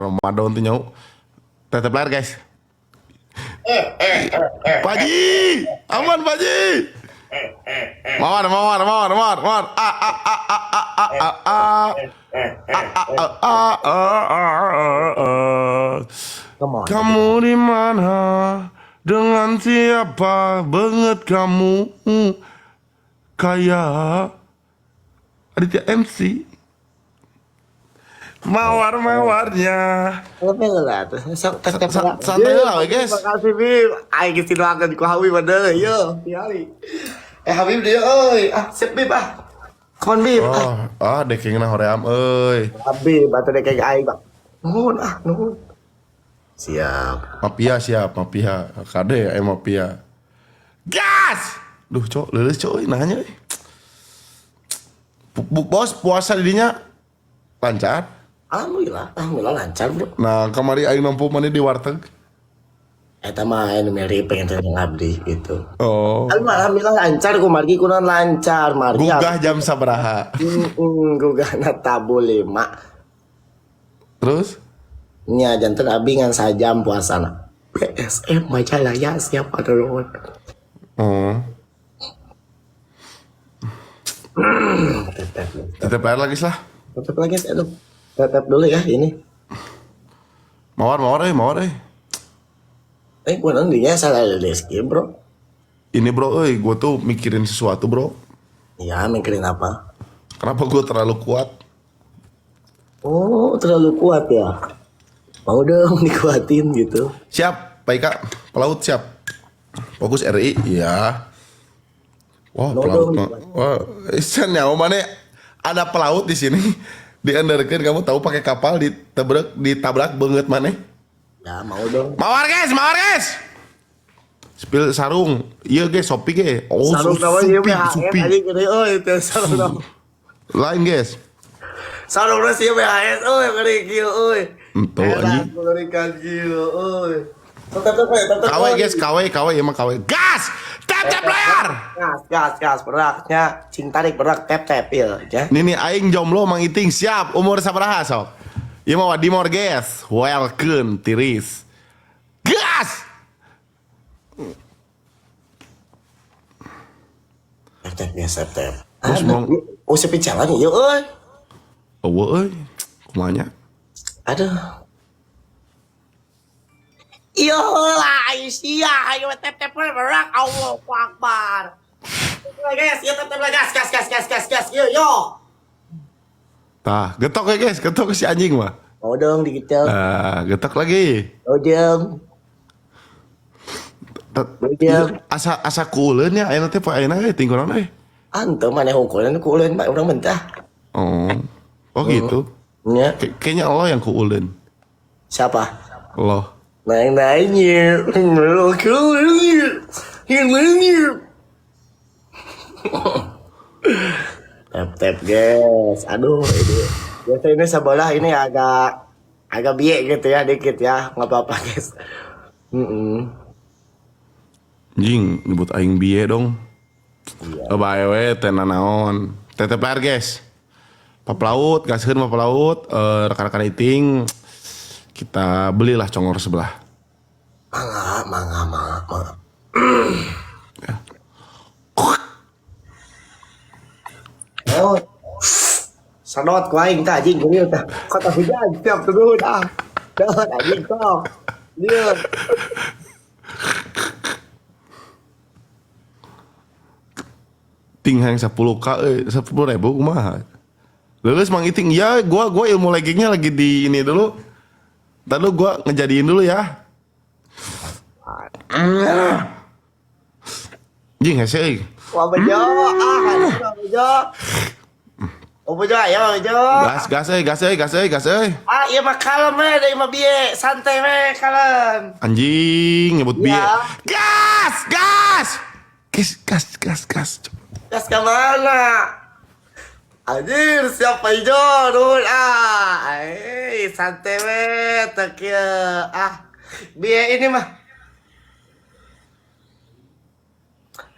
Ramadan tuh nyau. Tetep layar guys. Pak Haji, aman Pak Haji. Mawar, mawar, mawar, mawar, mawar. A a a a a a a a. A a a a a a a. Come on. Kamu di mana? Dengan siapa banget kamu? Kayak Aditya MC. Mawar-mawarnya. Lebih lah tuh. Sok tep tep lah. Santai lah, guys. Terima kasih Bib. Aing geus didoakeun ku Habib bener yo. Tingali. Eh Habib dia euy. Ah, sip Bib ah. Come on Bib. Ah, Oh, ah dekengna hoream euy. Habib atuh dek aing Bang. Nuhun ah, nuhun. Siap. Mafia siap, mafia. Kade ya mafia. Gas! Duh, cok, leuleus cok euy nanya euy. Bos puasa didinya lancar. Alhamdulillah, alhamdulillah lancar, Bro. Nah, kamari aing nempo maneh di warteg. Eta mah anu mirip pengen teh abdi gitu. Oh. Alhamdulillah lancar ku margi kunaon lancar margi. Gugah jam sabaraha? Gugahna tabu 5. Terus? Nya janten abi ngan sajam puasana. PSM Majalaya siap nuhun. Oh. Tetep. Tetep layar lagi lah. Tetep lagi aduh. Tetep dulu ya ini. Mawar, mawar euy, mawar euy. Eh gua nantinya salah ada deski, Bro. Ini bro, euy, gua tuh mikirin sesuatu, bro. Ya, mikirin apa? Kenapa gua terlalu kuat? Oh, terlalu kuat ya. Mau dong dikuatin gitu. Siap, Pak Ika. Pelaut siap. Fokus RI, iya. Wah, Mau pelaut dong mah. Wah, isan nyawa mana ada pelaut di sini. Dienderkeun kamu tahu pakai kapal ditabrak ditabrak banget mana? Ya, mau dong. Mawar guys, mawar guys. Spill sarung. Iya guys, Shopee guys. Oh, Sarung nama ieu supi, BHS supi. anjing gede euy teh sarung nama. Lain guys. Sarung na sih BHS euy gede kieu euy. Ento anjing. Mengerikan kieu euy. Tetep tetep tetep. KW guys, KW, KW emang KW. Gas! Tap tap layar. Gas gas gas beraknya cing tarik berak tap tap ieu ya. Nini aing jomblo Mang Iting siap. Umur sabaraha sok? Ieu mah Wadimor guys. Welcome tiris. Gas! Tap tap ya tap tap. Terus mau Oh sepi jalan ieu euy. eueuh euy. Kumaha nya? Aduh. Iya lah, Aisyah, ayo tap tap berak, Allahu Akbar. Guys, ya tap tap gas gas gas gas gas gas, yo yo. Tah, getok ya guys, getok si anjing mah. Mau dong digital. Ah, getok lagi. Mau dong. Iya. Asa asa kuuleun nya ayeuna teh poe ayeuna euy tinggal euy. Antum mana hukulan kuuleun pak urang mentah. Oh. Oh gitu. Ya. Kayaknya Allah yang kuuleun. Siapa? Allah. Nanya nanya. Tap tap guys. Aduh ini. Biasa ini sebelah ini agak agak biek gitu ya dikit ya. Nggak apa-apa guys. Jing, nyebut aing biye dong. Iya. Bae we teh nanaon. Tetep layar guys. Pak Pelaut, gaskeun Pak Pelaut, rekan-rekan Iting. Kita belilah congor sebelah. Mangga, mangga, mangga, mangga. Ya. Oh. Sadot ku aing tah anjing geuning tah. Kota hujan tiap turun ah. Dot anjing sok. Dieu. Ting hayang 10K euy, 10.000 kumaha. Lulus Mang Iting, ya gua ilmu leggingnya lagi di ini dulu. Ntar lu gua ngejadiin dulu ya. Jing hese euy. Wah bejo, ah anjing wah bejo. Oh bejo aya bejo. Gas gas euy, gas euy, gas euy, gas euy. Ah ieu mah kalem we da ieu mah bieu, santai we kalem. Anjing nyebut bieu. Ya. Gas, gas. Gas gas gas gas. Gas ke mana? Anjir, siapa hijau? Nuhun ah. Eh, santai we, teu kieu. Ah, bieu ini mah.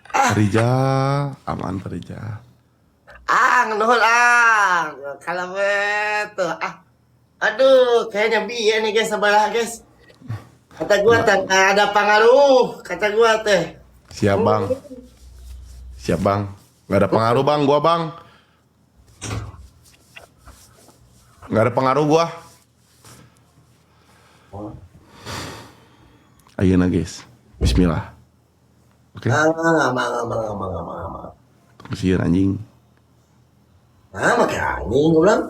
Ah. Rijal, aman Rijal. Ang, nuhun ang. Kalem we tuh ah. Aduh, kayaknya biye nih guys sebelah guys. Kata gua teh ada pengaruh, kata gua teh. Siap bang. Siap bang. Gak ada pengaruh bang, gua bang. Gak ada pengaruh gua. Ayo guys. Bismillah. Oke. Ah, nggak nggak. Kesian anjing. Ah, make anjing gua bilang.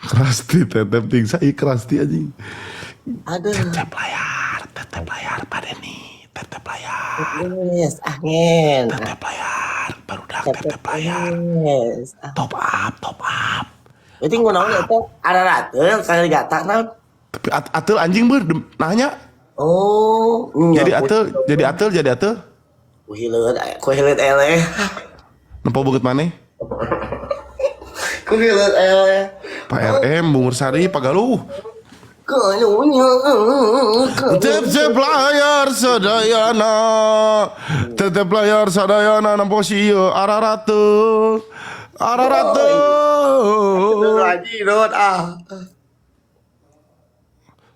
Kerasti tetep tingsa, ih kerasti anjing. Aduh. Tetep layar Pak Denny, tetep layar, Yes, angin. tetep layar, barudak tetep layar. Yes. Ah. Top up, top up. Berarti gua naon eta ada rateul kali gata naon. Tapi atel anjing ber, nanya. Oh, Jadi atel, jadi atel, jadi atel. Ku hileut eleh. Nempo beungeut maneh? Ku hileut eleh. Pak RM, Bungur Sari, Pak Galuh. Kalunya. Tetep layar sadayana. Tetep layar sadayana nempo si ieu ararate. Ararate. Lagi dot ah.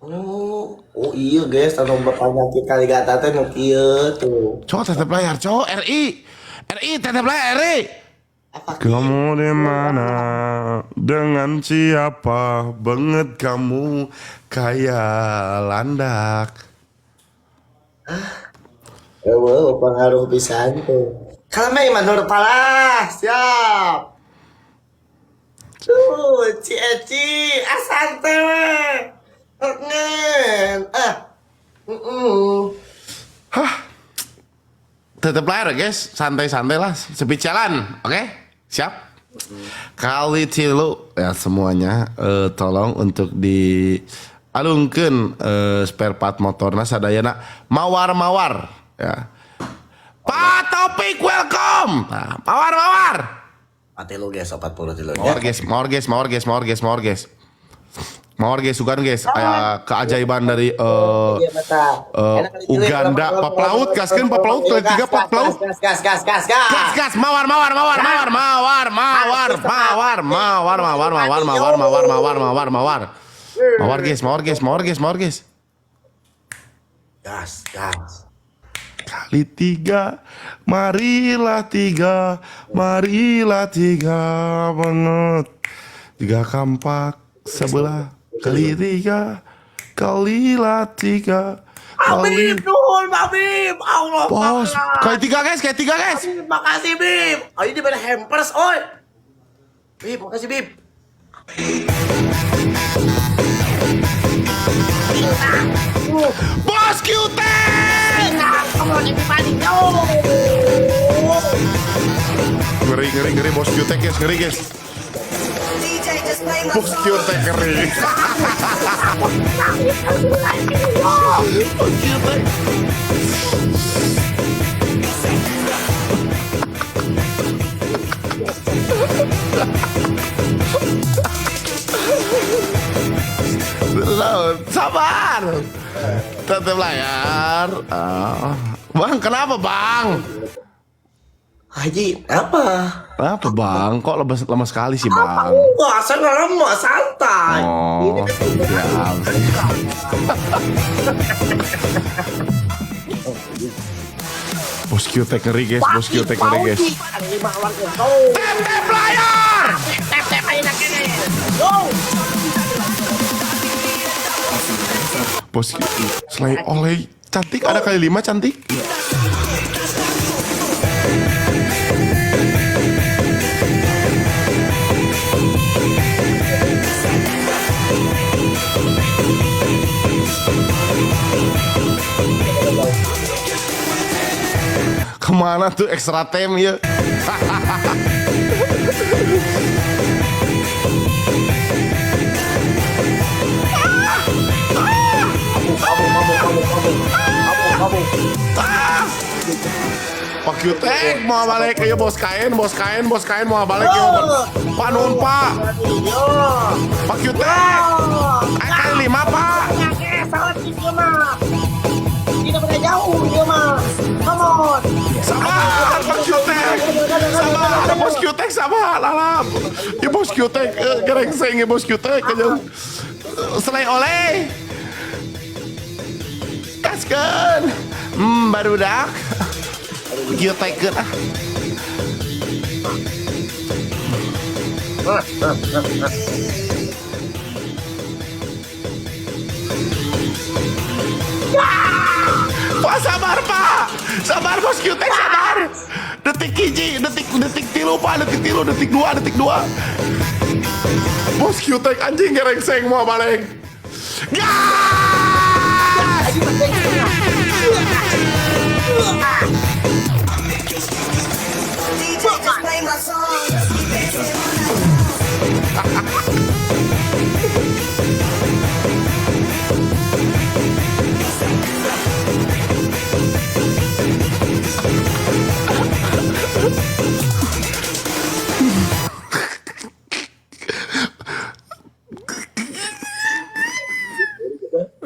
Oh, oh iya guys, anu penyakit kali gata teh nu kieu tuh. Cowok tetep layar, cowok RI. RI tetep layar RI. Apa? Kamu di mana? Dengan siapa? Banget kamu kayak landak. Eueuh, pengaruh pisan tuh. Kalau mah Iman Nur Palah, siap. Tuh, Ci Eci, ah santai we. Ngen, ah. Hah? Tetep layar guys, santai-santai lah, sepi jalan, oke? Siap? Kali tilu ya semuanya, tolong untuk di alungkeun spare part motorna sadayana mawar-mawar ya. Pak Taufik welcome. Nah, mawar-mawar. Mati lu guys, 40 tilu. Mawar guys, mawar guys, mawar guys, mawar guys, mawar guys. Mawar guys, sugan guys, aya keajaiban dari Uganda, Pap Laut, gaskeun Pap Laut, kali tiga Pap Laut. Gas, gas, gas, gas, gas. Gas, gas, mawar, mawar, mawar, mawar, mawar, mawar, mawar, mawar, mawar, mawar, mawar, mawar, mawar, mawar, mawar. Mawar guys, mawar guys, mawar guys, mawar guys. Gas, gas. Kali tiga, marilah tiga, marilah tiga banget. Tiga kampak sebelah. Kali tiga, kalilah tiga, kali. Bim, nuhun, Pak Bim. Allah. Bos, kali tiga guys, kali tiga guys. Bim, makasih Bim. Oh, ini pada hampers, oi. Bim, makasih Bim. Bos Q-Tech. Come on, everybody, go. Ngeri, ngeri, ngeri bos Q-Tech guys, ngeri guys. Bos Q-Tech ngeri. Bos Q-Tech. Loh, sabar. Tetap layar. Ah. Bang, kenapa bang? Haji, apa? Kenapa bang? Kok lemas, lemas sekali sih bang? Enggak, saya nggak lemah, santai. Oh, Ini kan siap. Bos Q-Tech ngeri guys, bos Q-Tech ngeri guys. Tetep layar. Bos Q, selain oleh cantik ada kali 5 cantik. Kemana tuh extra time ya? Pak Q-Tech mau balik ya bos kain, bos kain, bos kain mau balik ya. Pak nuhun Pak. Pak Q-Tech. Ayo kali 5 Pak. Tidak pernah jauh dia mah. Come on. Sabar Pak Q-Tech. Sabar. Bos Qtek sabar alam. Ya bos Qtek gerengseng ya bos Qtek aja. Selai oleh. Kaskeun. Barudak. Qtekeun ah. Pak sabar pak, sabar bos Qtek sabar. Detik hiji, detik tilu pak, detik tilu, detik dua, detik dua. Bos Qtek anjing gerengseng mau balik. Gas!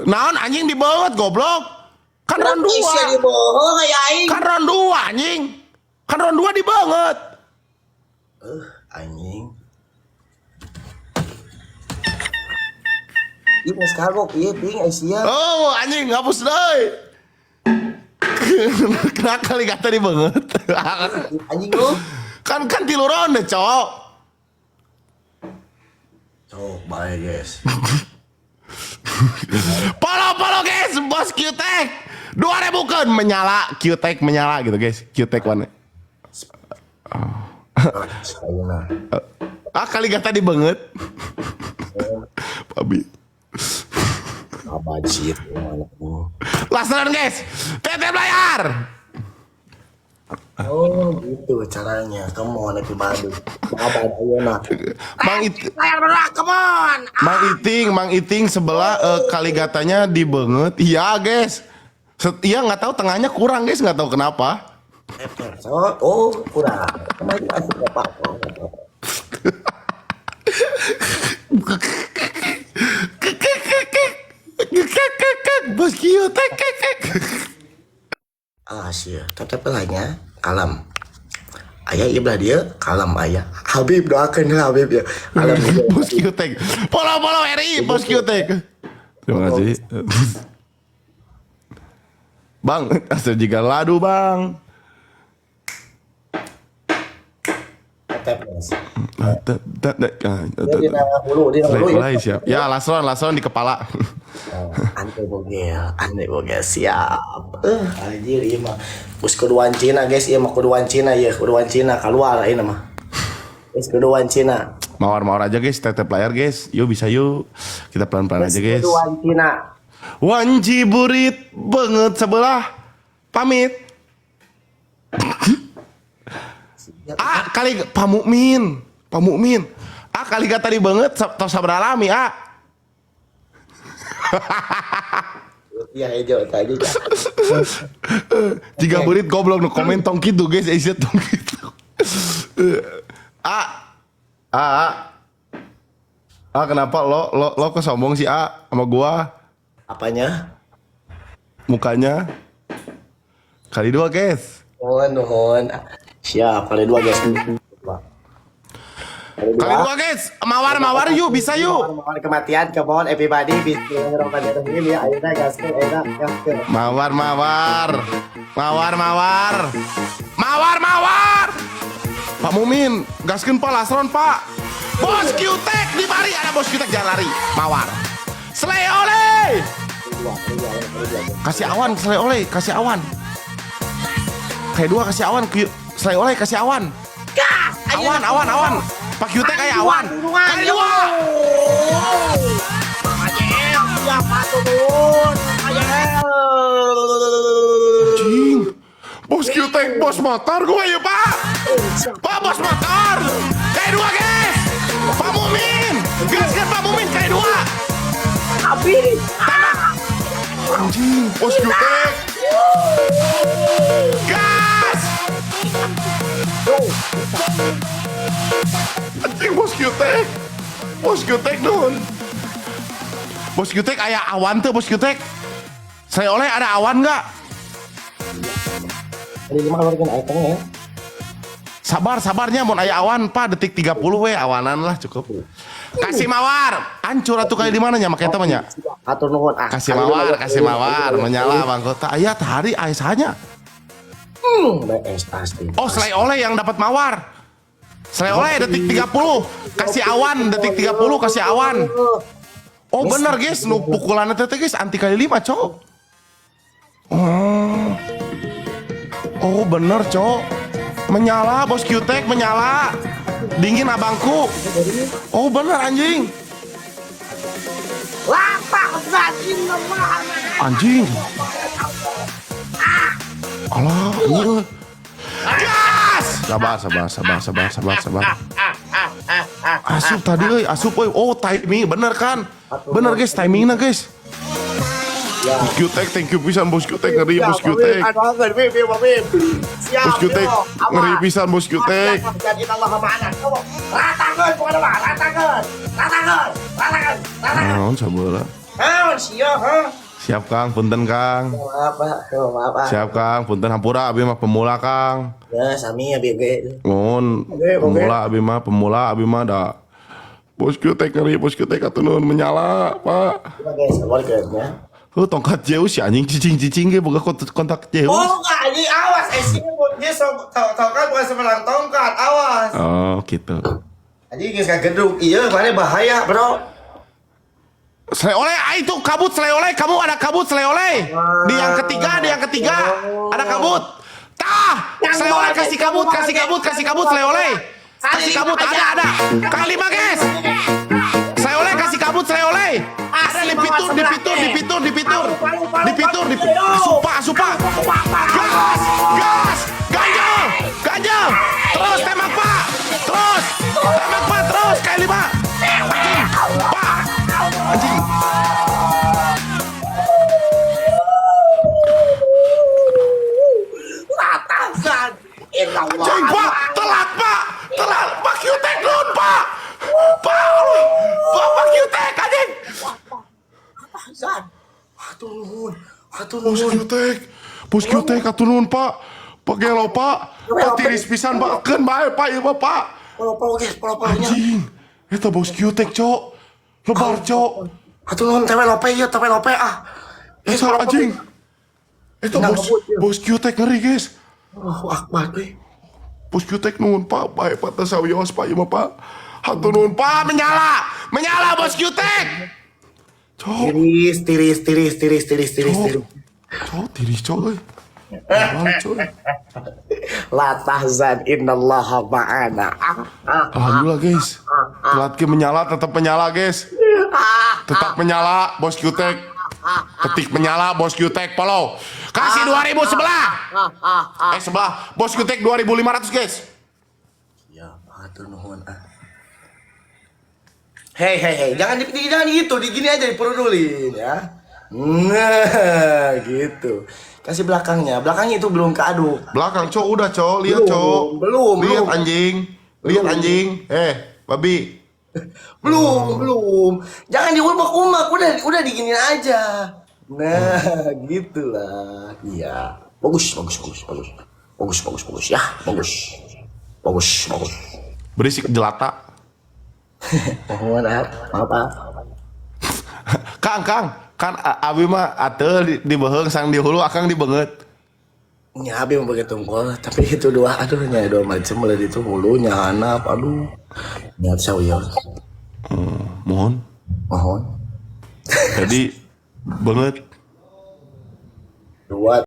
Naon anjing dibawa goblok. Kan round Sia 2. dibohong kayak aing. Kan round 2 anjing. Kan round 2 dibanget. Anjing. Ih, geus kagok ieu ting Asia. Oh, anjing hapus deui. Kenapa kali kata dibanget? Anjing lu. Kan tilu ronde, cok. Cok, bae guys. Polo guys, bos Qtek. 2000 kan menyala, Qtek menyala gitu guys. Qtek warna. Ayeuna. Ah kali gak tadi banget. Babi. Abajit mana gua. Last round guys. Tetep layar. Oh, gitu caranya. Come on everybody. Abad ayeuna. Mang It Layar berdua, come on. Mang Iting sebelah kaligatanya di banget. Iya guys. Iya nggak tahu tengahnya kurang guys, nggak tahu kenapa. Oh, kurang. Kemarin asik nggak apa-apa. Bos Qtek. Ah, sia. Tetep lahnya kalem. Ayah iya belah dia, kalem ayah. Habib doakan Habib ya. Kalem. Bos Qtek. Follow RI Bos Qtek. Terima kasih. Bang, asal jika ladu bang. Tetep guys. Dia di hulu ya. Siap. Ya, last round di kepala. Ante bogel siap. Anjir ieu mah. Geus kuduan Cina guys, ieu mah kuduan Cina ieu, kuduan Cina keluar ieu mah. Geus kuduan Cina. Mawar-mawar aja guys, tetep layar guys. Yuk bisa yuk. Kita pelan-pelan aja guys. Kuduan Cina. Wanci burit banget sebelah. Pamit. Ah, kali Pak Mukmin. Pak Mukmin. Ah, kali gak tadi banget tos sabar alami, ah. Ya hijau tadi. Jika burit goblok nu komen tong kitu guys, isi tong kitu. Ah. Ah. Ah, kenapa lo kok sombong sih, ah, sama gua? Apanya? Mukanya. Kali 2, guys. Nuhun. Siap, kali 2 guys. Kali 2 guys. Mawar yuk, bisa yuk. Mawar kematian, come on everybody. Bismillahirrahmanirrahim ya. Ayeuna gaskeun, ayeuna gaskeun. Mawar. Mawar. Pak Mumin, gaskeun Pak lasron Pak. Bos Qtek di mari ada Bos Qtek jangan lari. Mawar. Slay oleh. Kasih awan slay oleh, kasih awan. Kayak 2 kasih awan, slay oleh kasih awan. Gas! Awan. Pak Qtek kayak awan. Kali 2. Anjing. Bos Qtek, bos motor gue ya Pak. Pak bos motor. Kayak 2 guys. Pak Mumin. Gaskan Pak Mumin kayak 2. Habis. Anjing, bos Qtek. Gas. Anjing bos Qtek. Bos Qtek nun. Bos Qtek aya awan tuh bos Qtek. Saya oleh ada awan nggak? Kali 5 keluarkan itemnya ya. Sabar, sabarnya mun aya awan Pak detik 30 we awanan lah cukup. Kasih mawar. Hancur atuh kali di mana nya make eta mah nya? Hatur nuhun ah. Kasih mawar, menyala Bang Kota. Aya tadi aya sahanya. BS pasti. Oh, Selai Oleh yang dapat mawar. Selai Oleh detik 30. Kasih awan detik 30 kasih awan. Oh bener guys, nu pukulannya teh guys anti kali 5, cok. Oh. Oh bener, cok. Menyala bos Qtek menyala. Dingin abangku. Oh bener anjing. Anjing. Alah, iya. Gas! Sabar, sabar, sabar, sabar, sabar, sabar. Asup tadi euy, asup euy. Oh, timing bener kan? Bener guys, timingnya guys. Bos Qtek, thank you pisan Bos Qtek, ngeri Bos Qtek. Siap. Bos Qtek, ngeri pisan Bos Qtek. Ratakeun pokoknya mah, ratakeun. Ratakeun, ratakeun, ratakeun. Naon sabeula. Naon sia, ha? Siap Kang, punten Kang. Maaf, Pak. Oh, maaf, Pak. Siap Kang, punten hampura abi mah pemula Kang. Ya, sami ya BG. Nuhun, Oke, oke. pemula abi mah, pemula abi mah da. Bos Qtek ngeri, Bos Qtek atuh nuhun menyala, Pak. Coba guys, warga ya. Oh, tongkat Zeus ya anjing cicing-cicing ge boga kontak Zeus. Oh, enggak, anjing awas eh sih dia so tongkat bukan sembarang tongkat, awas. Oh, gitu. Anjing geus kageduk. Iya, mana bahaya, Bro. Selai oleh, ah, itu kabut selai oleh, kamu ada kabut selai oleh. Di yang ketiga, di yang ketiga ada kabut. Tah, selai oleh kasih kabut, kasih kabut, kasih kabut selai oleh. Kasih kabut ada ada. Kali lima guys. Selai oleh kasih kabut selai oleh. Ada di pitur, di pitur, di pitur, di pitur. Di pitur, di pitur. Asup pak, asup pak. Gas, gas, ganjel, ganjel. Terus tembak pak, terus tembak pak, terus kali lima. Anjing, pak, anjing. Ratakan. Anjing pak, telat pak, telat pak Qtek nun pak, pak, pak pak Qtek anjing. Zan. Hatur nuhun. Hatur Bos nuhun. Qtek, bos Qtek atuh nuhun pak, pak gelo pak, pak tiris pisan pak, keun bae pak ieu mah pak. Polo-polo guys, polo-polonya. Anjing, eta bos Qtek cok, lebar cok, Hatur nuhun tewe lope ieu, tewe lope ah. eta anjing, eta bos bos Qtek ngeri guys. Allahu akbar euy. Bos Qtek nuhun pak, bae pak teu sawios pak ieu mah pak. Hatur nuhun pak, menyala, menyala bos Qtek. Cok. Tiris, tiris, tiris, tiris, tiris, tiris, Cok. tiris. Cok, tiris cok euy. Balik cok. La tahzan innallaha ma'ana. Ah, ah, Alhamdulillah guys. Telat ke menyala tetap menyala guys. Tetap menyala bos Qtek. Ketik menyala bos Qtek follow. Kasih 2000 sebelah. Eh sebelah bos Qtek 2500 guys. Ya, hatur nuhun ah. Hei, hei, hei, jangan jangan gitu, digini aja diperudulin ya. Nah, gitu. Kasih belakangnya, belakangnya itu belum keaduk. Belakang cok udah cok, lihat Belum, cok. belum, Lihat belum. anjing. Lihat anjing. Eh, babi. Belum, belum. Jangan diumak-umak, udah diginiin aja. Nah, gitulah. Iya. Bagus, bagus, bagus, bagus. Bagus, bagus, bagus ya, bagus. Bagus, bagus. Berisik jelata. Mohon maaf, maaf, maaf. Kang, Kang, kan abi mah ateul di beheung sang di hulu akang di beungeut. Ya, abi mau begitu tungkol, tapi itu dua, aduh, nya dua macam mulai itu hulunya hanap, aduh. Niat sawios. Mohon. Mohon. Jadi banget. Dua.